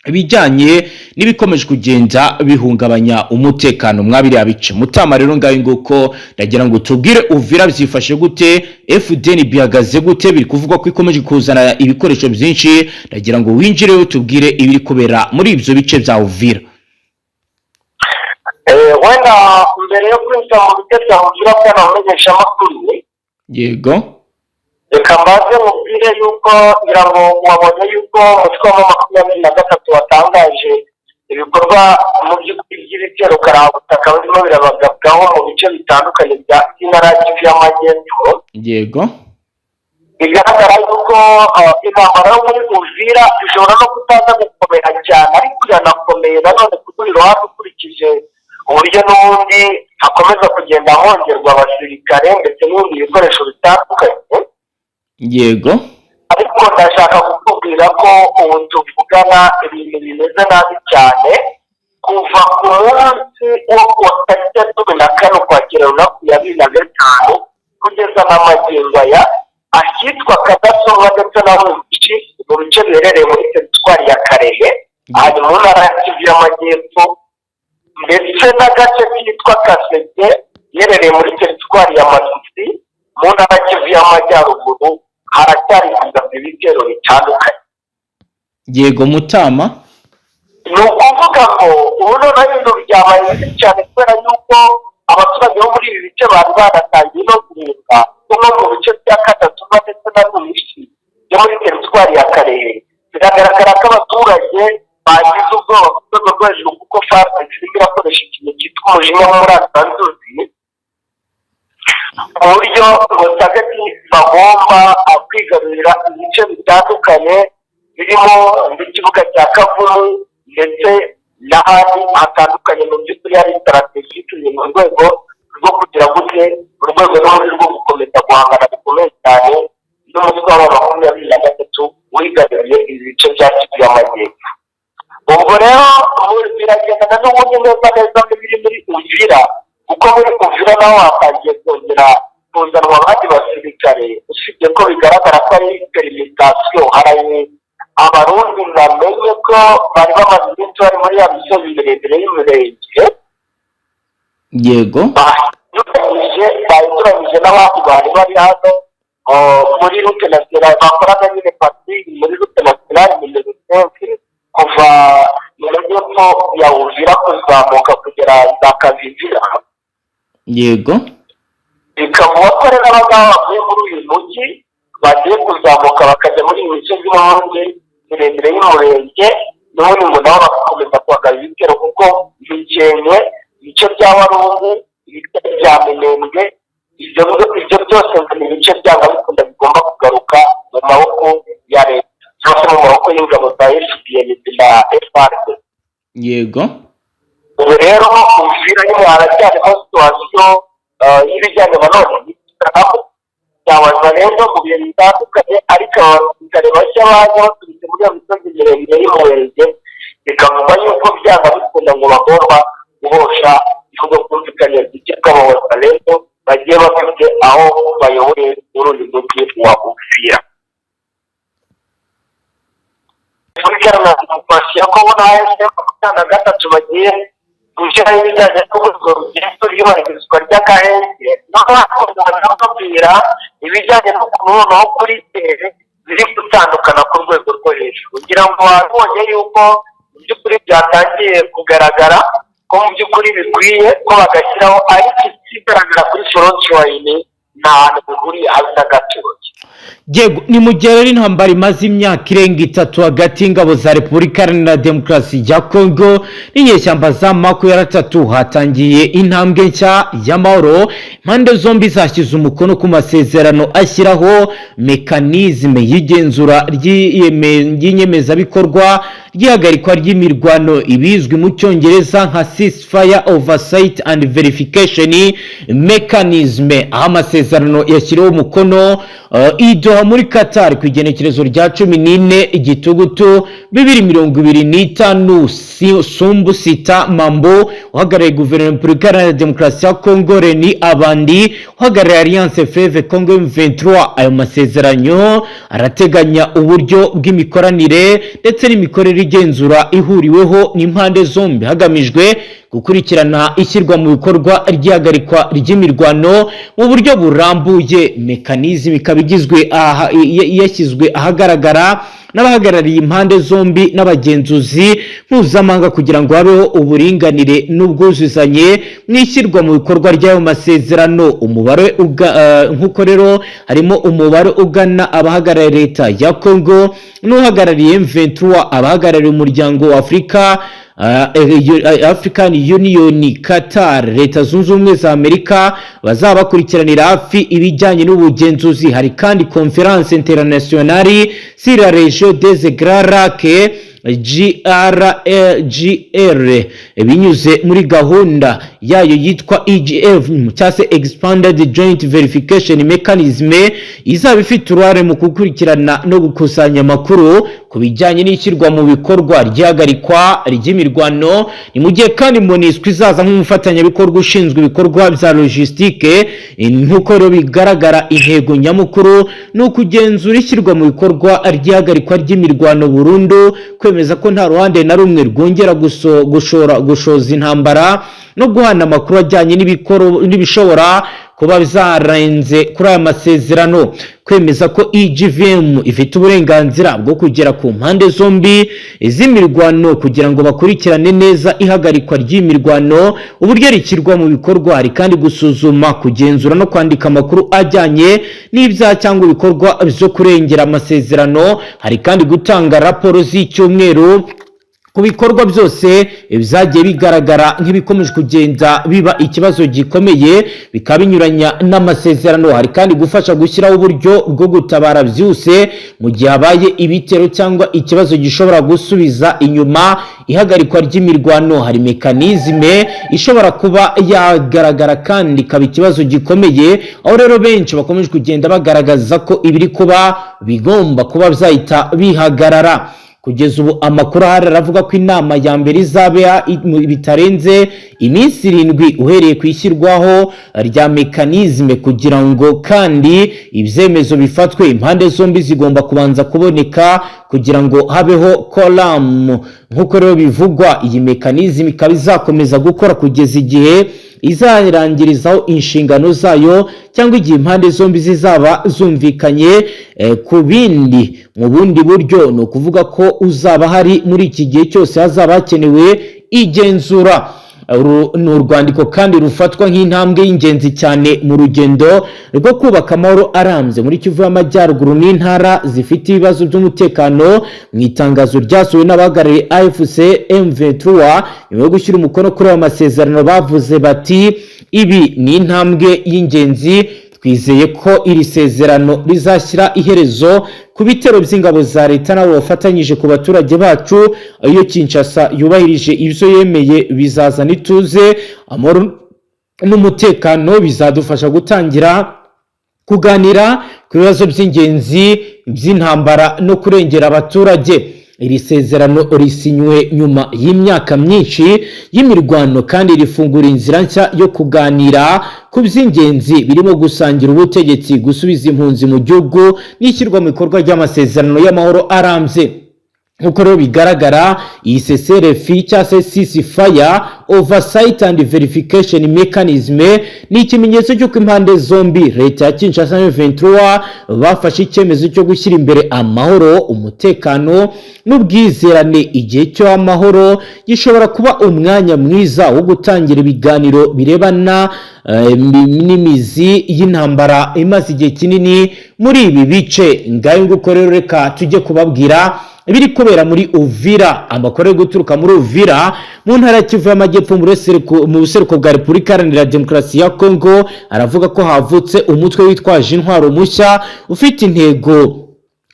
ibijyanye n'ibikomeje kugenda bihungabanya umutekano mwabiriya bice. Mutama, rero ngayo nguko, ndagira ngo tubwire Uvira byifashe gute, FDN bihagaze gute? Biri kuvugwa ko ikomeje kuzana ibikoresho byinshi. Ndagira ngo winjire tubwire ibiri kubera muri ibyo bice bya Uvira. Wenda mbere yo kwinjira mu bice bya Uvira, bwana mumenyeshamakuru, reka mbaze mubwire yuko ngira ngo wabonye yuko umutwe wa 23 watangaje ibikorwa mu by'ukuri by'ibitero karabutaka birimo birabagabwaho mu bice bitandukanye bya intara ya Kivu y'Amajyepfo. Bigaragara yuko intambara yo muri Uvira ishobora no kutaza gukomera cyane, ariko iranakomeye nanone ku rundi ruhande, ukurikije uburyo n'ubundi hakomeza kugenda hongerwa abasirikare ndetse n'ibindi bikoresho bitandukanye. Ariko ndashaka kukubwira ko ubu tuvugana ibintu bimeze nabi cyane. Kuva ku munsi wo kuwa tariki ya 14 Ukwakira 2025 kugeza na magingo aya, ahitwa Kadasonga ndetse na Rumbishi, mu bice biherereye muri teritwari ya Karehe, hanyuma mu ntara ya Kivu y'Amajyepfo, ndetse n'agace kitwa Kaseke iherereye muri teritwari ya Masisi mu ntara ya Kivu y'Amajyaruguru, haracyari kugabwa ibitero bitandukanye. Yego mutama. Ni ukuvuga ngo ubu noneho ibintu byabaye bibi cyane, kubera yuko abaturage bo muri ibi bice bari banatangiye no guhunga, nko mu bice bya Kadatumba ndetse na Rumishi byo muri teritwari ya Karehe. Biragaragara ko abaturage bagize ubwoba ku rwego rwo hejuru, kuko FARDC irimo irakoresha ikintu cyitwa umujinya w'umuranduranzuzi, ku buryo ngo bagomba kwigarurira ibice bitandukanye birimo n'ikibuga cya Kavumu ndetse n'ahandi hatandukanye. Mu by'ukuri hari stratégie ituye mu rwego rwo kugira gute, mu rwego n'ubundi rwo gukomeza guhangana bikomeye cyane n'umutwe wa 23 wigaruriye ibi bice bya Kivu y'Amajyepfo. Ubwo Biragendana n'ubundi neza neza n'ibiri muri Uvira, kuko muri Uvira naho hatangiye kongera kuzanwa abandi basirikare, usibye ko bigaragara ko ari permutation. Hari Abarundi bamenye ko bari bamaze iminsi bari muri ya misozi miremire y'Umurenge. Bahinduranyije n'abandi bari bari hano muri route nationale, bakoraga nyine patrouille muri route nationale numéro 5, kuva mu majyepfo ya Uvira kuzamuka kugera za Kavivira. Bikavuga ko rero abangaba bavuye muri uyu mujyi bagiye kuzamuka bakajya muri iyi misozi n'ubundi miremire y'Umurenge, n'ubundi ngo nabo bagakomeza kuhagaba ibitero, kuko Mikenke, ibice bya Warungu, ibice bya Minembwe, ibyo byose ngo ni ibice byanga bikunda bigomba kugaruka mu maboko ya leta cyangwa se mu maboko y'ingabo za FDNB na FARDC. Ubu rero Uvira nyine haracyarimo situation y'ibijyanye nanone bya rero mu bihe bitandukanye, ariko abasirikare bashya baza baturutse muri iyo misozi miremire y'Umurenge, bikavuga yuko byanga bikunda ngo bagomba guhosha ibihugu bwumvikanye duke bw'Abawazalendo bagiye bafite aho bayoboye muri uyu mujyi wa Uvira. Repubulika Iharanira Demokarasi ya Kongo na AFC 23 bagiye gushyiraho ibijyanye n'urwego rugenzura iyubahirizwa ry'agahenge, noneho babwira ibijyanye n'ukuntu noneho kuri terrain biri gutandukana ku rwego rwo hejuru, kugira ngo babonye yuko mu by'ukuri byatangiye kugaragara ko mu by'ukuri bikwiye ko bagashyiraho, ariko ikigaragara kuri front line nta hantu bihuriye habe na gatoya. Yego, ni mu gihe rero intambara imaze imyaka irenga 3 hagati y'ingabo za Repubulika Iharanira Demokarasi ya Kongo n'inyeshyamba za 23, hatangiye intambwe nshya y'amahoro. Impande zombi zashyize umukono ku masezerano ashyiraho mécanisme y'igenzura ry'inyemezabikorwa ry'ihagarikwa ry'imirwano, ibizwi mu Cyongereza nka Ceasefire Oversight and Verification Mechanism, aho amasezerano yashyiriweho umukono i Doha muri Qatar ku igenekerezo rya 14 Gitugutu 2025. Sumbu Sita Mambo uhagarariye guverinoma ya Repubulika Iharanira Demokarasi ya Kongo, Reni Abandi uhagarariye Alliance Fleuve Congo M23. Ayo masezerano arateganya uburyo bw'imikoranire ndetse n'imikorere igenzura ihuriweho n'impande zombi, hagamijwe gukurikirana ishyirwa mu bikorwa ry'ihagarikwa ry'imirwano mu buryo burambuye. Mécanisme ikaba igizwe aha, yashyizwe ahagaragara n'abahagarariye impande zombi n'abagenzuzi mpuzamahanga, kugira ngo habeho uburinganire n'ubwuzuzanye mu ishyirwa mu bikorwa ry'ayo masezerano. Umubare nk'uko rero harimo umubare ugana abahagarariye leta ya Congo n'uhagarariye M23, abahagarariye umuryango wa Afurika, African Union, Qatar, Leta Zunze Ubumwe za Amerika, bazaba bakurikiranira hafi ibijyanye n'ubugenzuzi. Hari kandi Conférence Internationale sur la région des Grands Lacs, GRGR, binyuze muri gahunda yayo yitwa EGF cyangwa se Expanded Joint Verification Mechanism, izaba ifite uruhare mu gukurikirana no gukusanya amakuru ku bijyanye n'ishyirwa mu bikorwa ry'ihagarikwa ry'imirwano. Ni mu gihe kandi MONUSCO izaza nk'umufatanyabikorwa ushinzwe ibikorwa bya logistique. Nk'uko rero bigaragara, intego nyamukuru ni ukugenzura ishyirwa mu bikorwa ry'ihagarikwa ry'imirwano burundu, kwemeza ko nta ruhande na rumwe rwongera gushora gushoza intambara, no guhana amakuru ajyanye n'ibishobora kuba byarenze kuri aya masezerano, kwemeza ko EGVM ifite uburenganzira bwo kugera ku mpande zombi z'imirwano kugira ngo bakurikirane neza ihagarikwa ry'imirwano, uburyo rishyirwa mu bikorwa. Hari kandi gusuzuma, kugenzura no kwandika amakuru ajyanye n'ibyaha cyangwa ibikorwa byo kurengera amasezerano. Hari kandi gutanga raporo z'icyumweru ku bikorwa byose byagiye bigaragara nk'ibikomeje kugenda biba ikibazo gikomeye, bikaba binyuranya n'amasezerano. Hari kandi gufasha gushyiraho uburyo bwo gutabara byihuse mu gihe habaye ibitero cyangwa ikibazo gishobora gusubiza inyuma ihagarikwa ry'imirwano. Hari mécanisme ishobora kuba yagaragara kandi ikaba ikibazo gikomeye, aho rero benshi bakomeje kugenda bagaragaza ko ibiri kuba bigomba kuba byahita bihagarara. Kugeza ubu amakuru ahari aravuga ko inama ya mbere izaba bitarenze iminsi 7 uhereye ku ishyirwaho rya mécanisme. Kugira ngo kandi ibyemezo bifatwe, impande zombi zigomba kubanza kuboneka kugira ngo habeho quorum. Nk'uko rero bivugwa, iyi mécanisme ikaba izakomeza gukora kugeza igihe izarangirizaho inshingano zayo cyangwa igihe impande zombi zizaba zumvikanye ku bindi. Mu bundi buryo, ni ukuvuga ko uzaba hari muri iki gihe cyose hazaba hakenewe igenzura. Uru ni urwandiko kandi rufatwa nk'intambwe y'ingenzi cyane mu rugendo rwo kubaka amahoro arambye muri Kivu y'Amajyaruguru n'intara zifite ibibazo by'umutekano. Mu itangazo ryasohowe n'abahagarariye AFC M23 nyuma yo gushyira umukono kuri ayo masezerano, bavuze bati: "Ibi ni intambwe y'ingenzi. Twizeye ko iri sezerano rizashyira iherezo ku bitero by'ingabo za leta n'abo bafatanyije ku baturage bacu. Iyo Kinshasa yubahirije ibyo yemeye, bizazana ituze, amahoro n'umutekano, bizadufasha gutangira kuganira ku bibazo by'ingenzi by'intambara no kurengera abaturage." Iri sezerano risinywe nyuma y'imyaka myinshi y'imirwano kandi rifungura inzira nshya yo kuganira ku by'ingenzi birimo gusangira ubutegetsi, gusubiza impunzi mu gihugu n'ishyirwa mu bikorwa ry'amasezerano y'amahoro arambye. Nk'uko rero bigaragara, iyi CCRF cyangwa se Ceasefire Oversight and Verification Mechanism ni ikimenyetso cy'uko impande zombi, leta ya Kinshasa na M23, bafashe icyemezo cyo gushyira imbere amahoro, umutekano n'ubwizerane. Igihe cy'amahoro gishobora kuba umwanya mwiza wo gutangira ibiganiro birebana n'imizi y'intambara imaze igihe kinini muri ibi bice. Ngayo nguko rero, reka tujye kubabwira ibiri kubera muri Uvira. Amakuru ari guturuka muri Uvira mu ntara ya Kivu y'Amajyepfo, mu buseruko bwa Repubulika Iharanira Demokarasi ya Kongo, aravuga ko havutse umutwe witwaje intwaro mushya ufite intego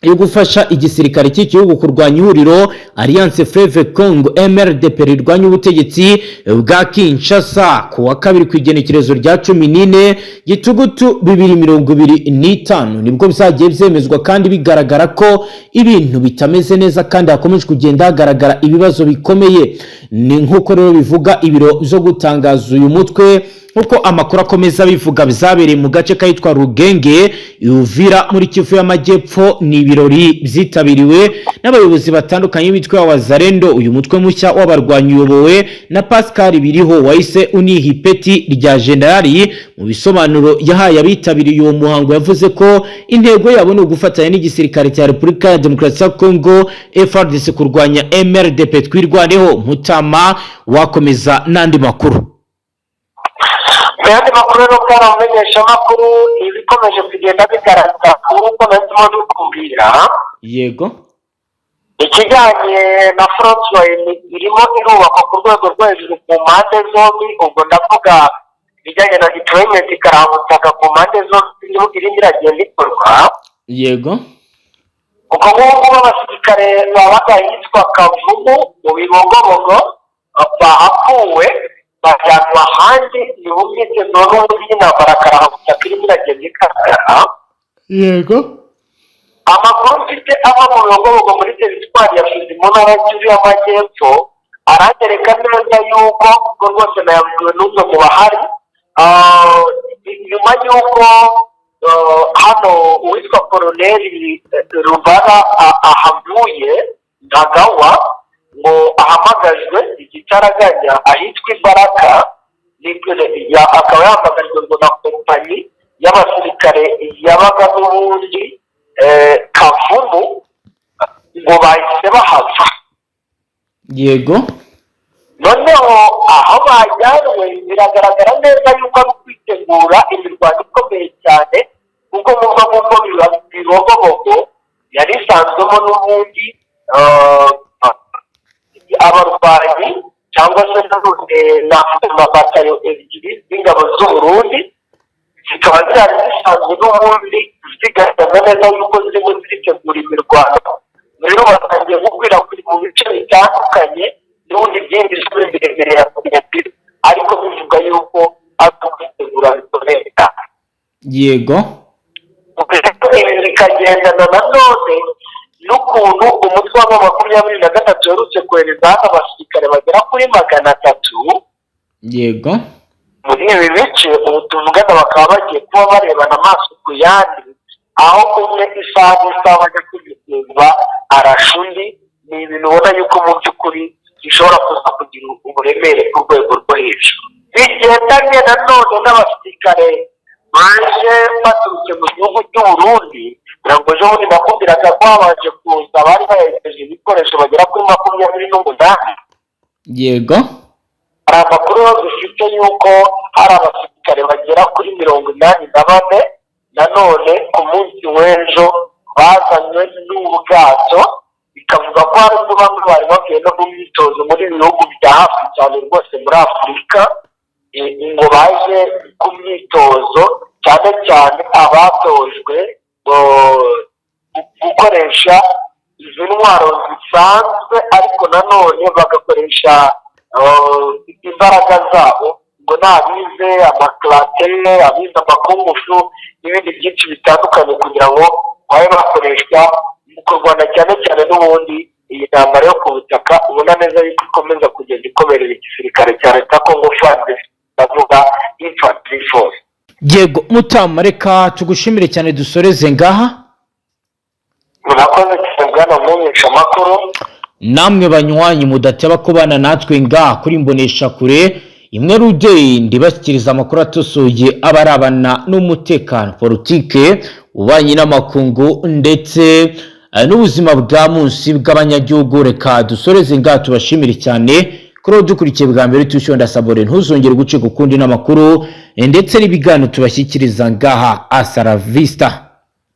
yo gufasha igisirikare cy'igihugu kurwanya ihuriro Alliance Fleuve Congo MRDP rirwanya ubutegetsi bwa Kinshasa. Ku wa kabiri, ku igenekerezo rya 14 Gitugutu 2025, nibwo byagiye byemezwa kandi bigaragara ko ibintu bitameze neza kandi hakomeje kugenda hagaragara ibibazo bikomeye. Ni nk'uko rero bivuga, ibiro byo gutangaza uyu mutwe, nk'uko amakuru akomeza bivuga, byabereye mu gace kahitwa Rugenge, Uvira, muri Kivu y'Amajyepfo. Ni ibirori byitabiriwe n'abayobozi batandukanye b'imitwe ya Wazalendo. Uyu mutwe mushya w'abarwanyi uyobowe na Pascal Biriho, wahise uniha ipeti rya generali. Mu bisobanuro yahaye abitabiriye uwo muhango, yavuze ko intego yabo ni ugufatanya n'igisirikare cya Repubulika ya Demokarasi ya Kongo, FARDC, kurwanya MRDP Twirwaneho. Mutama, wakomeza n'andi makuru. Mu yandi makuru rero, bwaramenyesha amakuru, ibikomeje kugenda bigaragara nk'uko narimo bikubwira. Yego. Ikijyanye na front line irimo irubakwa ku rwego rwo hejuru ku mpande zombi. Ubwo ndavuga ibijyanye na deployment karabutaka ku mpande zombi irimo iragenda ikorwa. Kuko nk'ubu ngubu abasirikare babaga ahitwa Kavumu mu Bibogobogo bahakuwe bajyanwa ahandi. Ni mu myiteguro n'ubundi y'intambara karabutaka irimo iragenda igaragara. Amakuru mfite ava mu Bibogobogo muri teritwari ya Fizi, mu ntara ya Kivu y'Amajyepfo, aranyereka neza yuko ubwo rwose nayabwiwe n'umwe mu bahari. Nyuma y'uko hano uwitwa Koroneri Rubara ahavuye Ntagawa ngo ahamagajwe igitaraganya ahitwa Imbaraga, akaba yahamagajwe ngo na kompanyi y'abasirikare yabaga n'ubundi Kavumu, ngo bahise bahava. Noneho aho bajyanwe biragaragara neza yuko ari ukwitegura imirwano ikomeye cyane, kuko muva nk'uko Bibogobogo yari isanzwemo n'ubundi abarwanyi cyangwa se nanone na amabatayo ebyiri z'ingabo z'Uburundi, zikaba zari zisanzwe n'ubundi zigaragaza neza yuko zirimo ziritegura imirwano. Rero batangiye gukwirakwira mu bice bitandukanye n'ubundi byinjijwe birebire ya Uvira, ariko bivuga yuko ari ukwitegura bikomeye cyane. Ibi bikagendana nanone N'ukuntu umutwe wa M23 uherutse kohereza hano abasirikare bagera kuri 300 muri ibi bice ubu tuvugana, bakaba bagiye kuba barebana amaso ku yandi, aho umwe isaha n'isaha bajya kugenzura arasha undi. Ni ibintu ubona yuko mu by'ukuri bishobora kuza kugira uburemere ku rwego rwo hejuru, bigendanye nanone n'abasirikare baje baturutse mu gihugu cy'u Burundi. Kugira ngo ejo bundi nakubwiraga ko habanje kuza abari baherekeje ibikoresho bagera kuri 28. Hari amakuru dufite y'uko hari abasirikare bagera kuri 84 nanone ku munsi w'ejo bazanywe n'ubwato, bikavuga ko harimo bamwe bari bavuye no mu myitozo muri ibi bihugu bya hafi cyane rwose muri Afurika, ngo baje ku myitozo, cyane cyane abatojwe ngo gukoresha izi ntwaro zisanzwe, ariko nanone bagakoresha imbaraga zabo, ngo ni abize amakarate, abize amakung-fu n'ibindi byinshi bitandukanye, kugira ngo babe bakoreshwa mu kurwana cyane cyane n'ubundi iyi ntambara yo ku butaka, ubona neza yuko ikomeza kugenda ikomerera igisirikare cya leta Congo FARDC, ndavuga infantry force. Yego mutama, reka tugushimire cyane, dusoreze ngaha. Murakoze cyane, bwana mumenyesha amakuru. Namwe banywanyi mudateba kubana natwe ngaha kuri Mbonesha Kure imwe rudende, bashyikiriza amakuru atosoye abarabana n'umutekano, politike, ububanyi n'amakungu ndetse n'ubuzima bwa munsi bw'abanyagihugu. Reka dusoreze ngaha, tubashimire cyane kuri ubu dukurikiye bwa mbere. Tushyonda s'abonner, ntuzongere gucika ukundi n'amakuru ndetse n'ibiganiro tubashyikiriza ngaha. Hasta la vista.